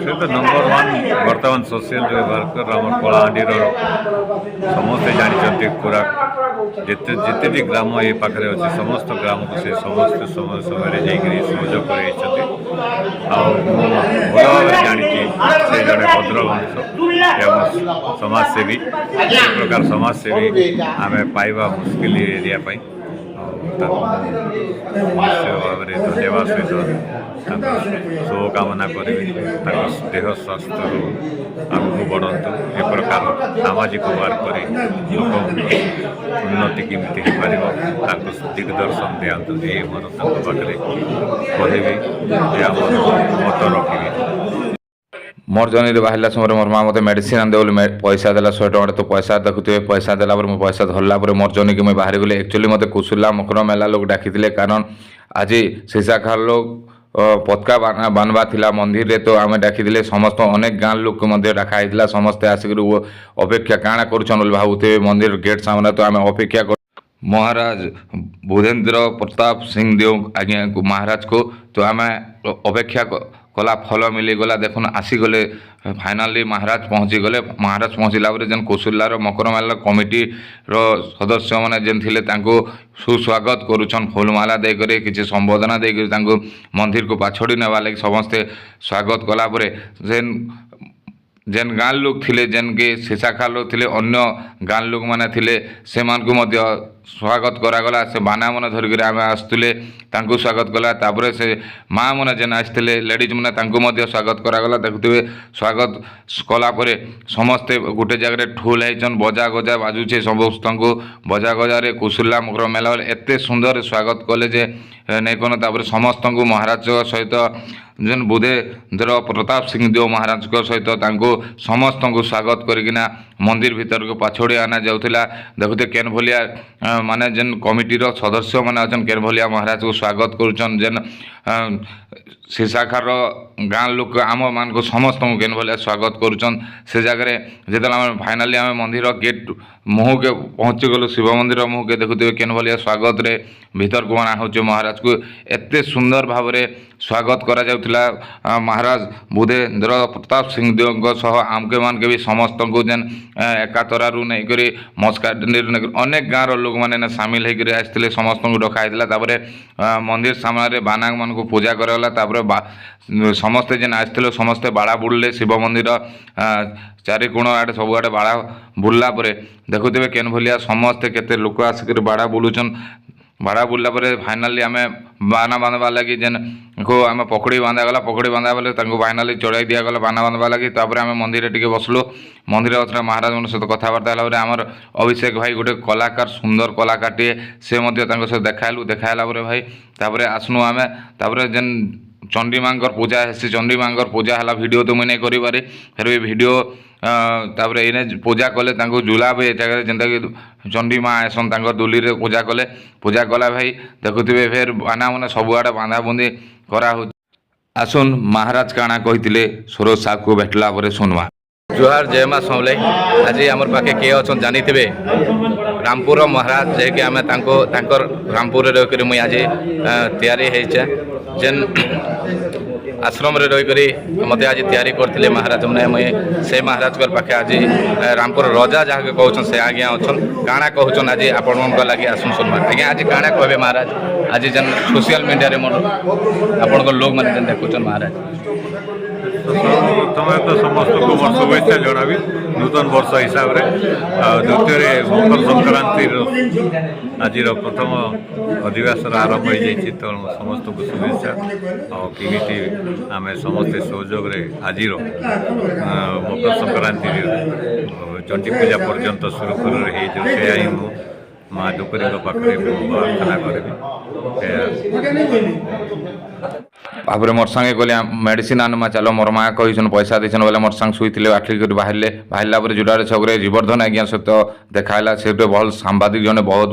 ସେ ତ number one ବର୍ତ୍ତମାନ ସୋସିଆଲ ୱାର୍କର ଆମ କଳାହାଣ୍ଡିର। ସମସ୍ତେ ଜାଣିଛନ୍ତି ପୁରା ଯେତେ ଯେତେଟି ଗ୍ରାମ ଏ ପାଖରେ ଅଛି, ସମସ୍ତ ଗ୍ରାମକୁ ସେ ସମସ୍ତ ସମୟ ସମୟରେ ଯାଇକରି ସହଯୋଗ କରାଇଛନ୍ତି। ଆଉ ମୁଁ ଭଲ ଭାବରେ ଜାଣିଛି, ସେ ଜଣେ ଭଦ୍ର ମଣିଷ ଏବଂ ସମାଜସେବୀ। ଏ ପ୍ରକାର ସମାଜସେବୀ ଆମେ ପାଇବା ମୁସ୍କିଲ ଏ ଏରିଆ ପାଇଁ। ଆଉ ତାଙ୍କୁ ମୁଁ ନିଶ୍ଚୟ ଭାବରେ ଧନ୍ୟବାଦ ସହିତ ତାଙ୍କ ଶୁଭକାମନା କରିବି। ତାଙ୍କ ଦେହ ସ୍ୱାସ୍ଥ୍ୟ ରହୁ, ଆଗକୁ ବଢ଼ନ୍ତୁ, ଏ ପ୍ରକାର ସାମାଜିକ ୱାର୍କ କରି ଲୋକ ଉନ୍ନତି କେମିତି ହେଇପାରିବ ତାଙ୍କୁ ଦିଗଦର୍ଶନ ଦିଅନ୍ତୁ। ଏହି ମୋର ତାଙ୍କ ପାଖରେ କହିବି, ଏହା ମୋର ମତ ରଖିବି। ମୋର୍ ଜର୍ନିରେ ବାହାରିଲା ସମୟରେ ମୋର୍ ମା ମୋତେ ମେଡ଼ିସିନ୍ ଆଣିଦେ ବୋଲି ପଇସା ଦେଲା 100 ଟଙ୍କାଟେ। ତ ପଇସା ଦେଖୁଥିବେ, ପଇସା ଦେଲା ପରେ, ମୁଁ ପଇସା ଧରିଲା ପରେ ମୋର୍ ଜର୍ନିକି ମୁଇଁ ବାହାରି ଗଲି। ଆକ୍ଚୁଆଲି ମୋତେ କୁସୁଲା ମକର ମେଲା ଲୋକ ଡାକିଥିଲେ, କାରଣ ଆଜି ଶୀଶାଖାର ଲୋକ ପତକା ବାନ୍ଧବା ଥିଲା ମନ୍ଦିରରେ। ତ ଆମେ ଡାକିଥିଲେ ସମସ୍ତ, ଅନେକ ଗାଁ ଲୋକ ମଧ୍ୟ ଡାକା ହେଇଥିଲା। ସମସ୍ତେ ଆସିକରି ଅପେକ୍ଷା କାଣା କରୁଛନ୍ ବୋଲି ଭାବୁଥିବେ ମନ୍ଦିର ଗେଟ୍ ସାମ୍ନାରେ। ତ ଆମେ ଅପେକ୍ଷା ମହାରାଜ ବୁଧେନ୍ଦ୍ର ପ୍ରତାପ ସିଂ ଦେଓ ଆଜ୍ଞାକୁ, ମହାରାଜକୁ। ତ ଆମେ ଅପେକ୍ଷା କଲା ଫଲ ମିଳିଗଲା। ଦେଖୁନ୍, ଆସିଗଲେ, ଫାଇନାଲି ମହାରାଜ ପହଞ୍ଚିଗଲେ। ମହାରାଜ ପହଞ୍ଚିଲା ପରେ ଯେନ୍ କୁସୁଲାର ମକର ମେଲା କମିଟିର ସଦସ୍ୟମାନେ ଯେନ୍ ଥିଲେ, ତାଙ୍କୁ ସୁସ୍ୱାଗତ କରୁଛନ୍ ଫୁଲମାଲା ଦେଇକରି, କିଛି ସମ୍ବର୍ଦ୍ଧନା ଦେଇକରି। ତାଙ୍କୁ ମନ୍ଦିରକୁ ପାଛୋଟି ନେବା ଲାଗି ସମସ୍ତେ ସ୍ୱାଗତ କଲା ପରେ ଯେନ୍ ଯେନ୍ ଗାଁ ଲୋକ ଥିଲେ, ଯେନ୍କି ଶୀଶାଖା ଲୋକ ଥିଲେ, ଅନ୍ୟ ଗାଁ ଲୋକମାନେ ଥିଲେ, ସେମାନଙ୍କୁ ମଧ୍ୟ ସ୍ୱାଗତ କରାଗଲା। ସେ ବାନାମାନେ ଧରିକରି ଆମେ ଆସୁଥିଲେ, ତାଙ୍କୁ ସ୍ୱାଗତ କଲା। ତାପରେ ସେ ମା ମାନେ ଯେନ୍ ଆସିଥିଲେ, ଲେଡ଼ିଜ୍ ମାନେ, ତାଙ୍କୁ ମଧ୍ୟ ସ୍ୱାଗତ କରାଗଲା। ଦେଖୁଥିବେ, ସ୍ୱାଗତ କଲା ପରେ ସମସ୍ତେ ଗୋଟେ ଜାଗାରେ ଠୁଲ ହେଇଛନ୍, ବଜା ଗଜା ବାଜୁଛେ। ସମସ୍ତଙ୍କୁ ବଜା ଗଜାରେ କୁସୁଲା ମକର ମେଲା ଏତେ ସୁନ୍ଦର ସ୍ୱାଗତ କଲେ ଯେ ନେଇ କନ। ତାପରେ ସମସ୍ତଙ୍କୁ ମହାରାଜଙ୍କ ସହିତ, ଯେନ୍ ବୁଧେନ୍ଦ୍ର ପ୍ରତାପ ସିଂ ଦେଓ ମହାରାଜଙ୍କ ସହିତ ତାଙ୍କୁ ସମସ୍ତଙ୍କୁ ସ୍ୱାଗତ କରିକିନା ମନ୍ଦିର ଭିତରକୁ ପାଛୋଡ଼ି ଅଣା ଯାଉଥିଲା। ଦେଖୁଥିବେ, କେନ୍ ଭଳିଆ ମାନେ ଯେନ୍ କମିଟିର ସଦସ୍ୟମାନେ ଅଛନ୍, କେନ୍ ଭଳିଆ ମହାରାଜକୁ ସ୍ୱାଗତ କରୁଛନ୍। ଯେନ୍ ଶୀଶାଖାର ଗାଁ ଲୋକ ଆମମାନଙ୍କୁ ସମସ୍ତଙ୍କୁ କେନ୍ ଭଳିଆ ସ୍ୱାଗତ କରୁଛନ୍। ସେ ଜାଗାରେ ଯେତେବେଳେ ଆମେ ଫାଇନାଲି ଆମେ ମନ୍ଦିର ଗେଟ୍ ମୁହଁକେ ପହଞ୍ଚିଗଲୁ, ଶିବ ମନ୍ଦିର ମୁହଁକେ, ଦେଖୁଥିବେ କେନ୍ ଭଳିଆ ସ୍ୱାଗତରେ ଭିତରକୁ ଅଣା ହେଉଛି ମହାରାଜକୁ। ଏତେ ସୁନ୍ଦର ଭାବରେ ସ୍ୱାଗତ କରାଯାଉଥିଲା। ମହାରାଜ ବୁଧେନ୍ଦ୍ର ପ୍ରତାପ ସିଂଦେଓଙ୍କ ସହ ଆମକେ ମାନକେ ବି ସମସ୍ତଙ୍କୁ, ଯେନ୍ ଏକାତରାରୁ ନେଇକରି ମସ୍କାଡିରୁ ନେଇକରି ଅନେକ ଗାଁର ଲୋକମାନେ ଏନେ ସାମିଲ ହେଇକରି ଆସିଥିଲେ, ସମସ୍ତଙ୍କୁ ଡକା ହେଇଥିଲା। ତାପରେ ମନ୍ଦିର ସାମ୍ନାରେ ବାନାମାନଙ୍କୁ ପୂଜା କରାଗଲା। ତାପରେ ସମସ୍ତେ ଯେନ୍ ଆସିଥିଲେ, ସମସ୍ତେ ବାଡ଼ା ବୁଲିଲେ ଶିବ ମନ୍ଦିର ଚାରି କୋଣ ଆଡ଼େ, ସବୁଆଡ଼େ ବାଡ଼ା ବୁଲିଲା ପରେ ଦେଖୁଥିବେ କେନ୍ ଭଳିଆ ସମସ୍ତେ କେତେ ଲୋକ ଆସିକରି ବାଡ଼ା ବୁଲୁଛନ୍। ବାଡ଼ା ବୁଲିଲା ପରେ ଫାଇନାଲି ଆମେ ବାନା ବାନ୍ଧବା ଲାଗି ଯେନ୍ କୁ ଆମେ ପକୁଡ଼ି ବାନ୍ଧାଗଲା। ପକୁଡ଼ି ବାନ୍ଧା ବେଲେ ତାଙ୍କୁ ଫାଇନାଲି ଚଢ଼ାଇ ଦିଆଗଲା ବାନା ବାନ୍ଧବା ଲାଗି। ତାପରେ ଆମେ ମନ୍ଦିରରେ ଟିକେ ବସିଲୁ। ମନ୍ଦିର ବସିଲା, ମହାରାଜଙ୍କ ସହିତ କଥାବାର୍ତ୍ତା ହେଲା ପରେ ଆମର ଅଭିଷେକ ଭାଇ, ଗୋଟେ କଳାକାର, ସୁନ୍ଦର କଳାକାରଟିଏ, ସେ ମଧ୍ୟ ତାଙ୍କ ସହିତ ଦେଖା ହେଲୁ। ଦେଖା ହେଲା ପରେ ଭାଇ, ତାପରେ ଆସିନୁ ଆମେ। ତାପରେ ଯେନ୍ ଚଣ୍ଡୀ ମାଙ୍କର ପୂଜା ହେସି, ଚଣ୍ଡୀ ମାଙ୍କର ପୂଜା ହେଲା। ଭିଡ଼ିଓ ତ ମୁଇଁ ନାଇଁ କରିପାରି, ଫେର୍ ବି ଭିଡ଼ିଓ। ତାପରେ ଏଇନେ ପୂଜା କଲେ, ତାଙ୍କୁ ଝୁଲାବେ ଏ ଜାଗାରେ, ଯେନ୍ତାକି ଚଣ୍ଡୀ ମା ଆଏସନ୍, ତାଙ୍କ ଦୁଲିରେ ପୂଜା କଲେ। ପୂଜା କଲା ଭାଇ, ଦେଖୁଥିବେ, ଫେର୍ ବାନା ମାନେ ସବୁଆଡ଼େ ବାନ୍ଧା ବୁନ୍ଧି କରାହଉଛି। ଆସୁନ୍, ମହାରାଜ କାଣା କହିଥିଲେ ସରୋଜ ସାହୁକୁ ଭେଟିଲା ପରେ ଶୁଣବା। ଜୁହାର, ଜୟ ମା ସମଲେଇ। ଆଜି ଆମର ପାଖେ କିଏ ଅଛନ୍ ଜାଣିଥିବେ, ରାମପୁରର ମହାରାଜ, ଯିଏକି ଆମେ ତାଙ୍କୁ ତାଙ୍କର ରାମପୁରରେ ରହିକରି ମୁଇଁ ଆଜି ତିଆରି ହେଇଛେ। ଯେନ୍ ଆଶ୍ରମରେ ରହିକରି ମୋତେ ଆଜି ତିଆରି କରିଥିଲେ ମହାରାଜ ମାନେ, ମୁଇଁ ସେ ମହାରାଜଙ୍କର ପାଖେ ଆଜି ରାମପୁର ରଜା ଯାହାକେ କହୁଛନ୍, ସେ ଆଜ୍ଞା ଅଛନ୍। କାଣା କହୁଛନ୍ ଆଜି ଆପଣଙ୍କ ଲାଗି, ଆସୁନ୍ ଶୁଣବା। ଆଜ୍ଞା, ଆଜି କାଣା କହିବେ ମହାରାଜ, ଆଜି ଯେନ୍ ସୋସିଆଲ ମିଡ଼ିଆରେ ମୋର ଆପଣଙ୍କ ଲୋକମାନେ ଯେନ୍ ଦେଖୁଛନ୍ ମହାରାଜ? ପ୍ରଥମେ ତ ସମସ୍ତଙ୍କୁ ମୋର ଶୁଭେଚ୍ଛା ଜଣାବି ନୂତନ ବର୍ଷ ହିସାବରେ। ଆଉ ଦ୍ୱିତୀୟରେ ମକର ସଂକ୍ରାନ୍ତିର ଆଜିର ପ୍ରଥମ ଅଧିବାସର ଆରମ୍ଭ ହୋଇଯାଇଛି, ତେଣୁ ସମସ୍ତଙ୍କୁ ଶୁଭେଚ୍ଛା। ଆଉ କେମିତି ଆମେ ସମସ୍ତେ ସହଯୋଗରେ ଆଜିର ମକର ସଂକ୍ରାନ୍ତିର ଚଣ୍ଡୀ ପୂଜା ପର୍ଯ୍ୟନ୍ତ ସୁରୁଖୁରୁରେ ହେଇଯିବ, ସେୟା ହିଁ ମୁଁ ମା ଡୁକରୀଙ୍କ ପାଖରେ ମୁଁ ପ୍ରାର୍ଥନା କରିବି ସେୟା। ତାପରେ ମୋର୍ ସାଙ୍ଗେ ଗଲେ, ମେଡ଼ିସିନ୍ ଆନମା ଚାଲ, ମୋର୍ ମା କହିଛନ୍, ପଇସା ଦେଇଛନ୍ ବୋଲେ। ମୋର୍ ସାଙ୍ଗ ଶୋଇଥିଲେ, ଆଠଲି କରି ବାହାରିଲେ। ବାହାରିଲା ପରେ ଜୁଡ଼ାରେ ଛକରେ ଜୀବର୍ଦ୍ଧନ ଆଜ୍ଞା ସହିତ ଦେଖା ହେଲା। ସେ ଗୋଟେ ଭଲ ସାମ୍ବାଦିକ ଜଣେ, ବହୁତ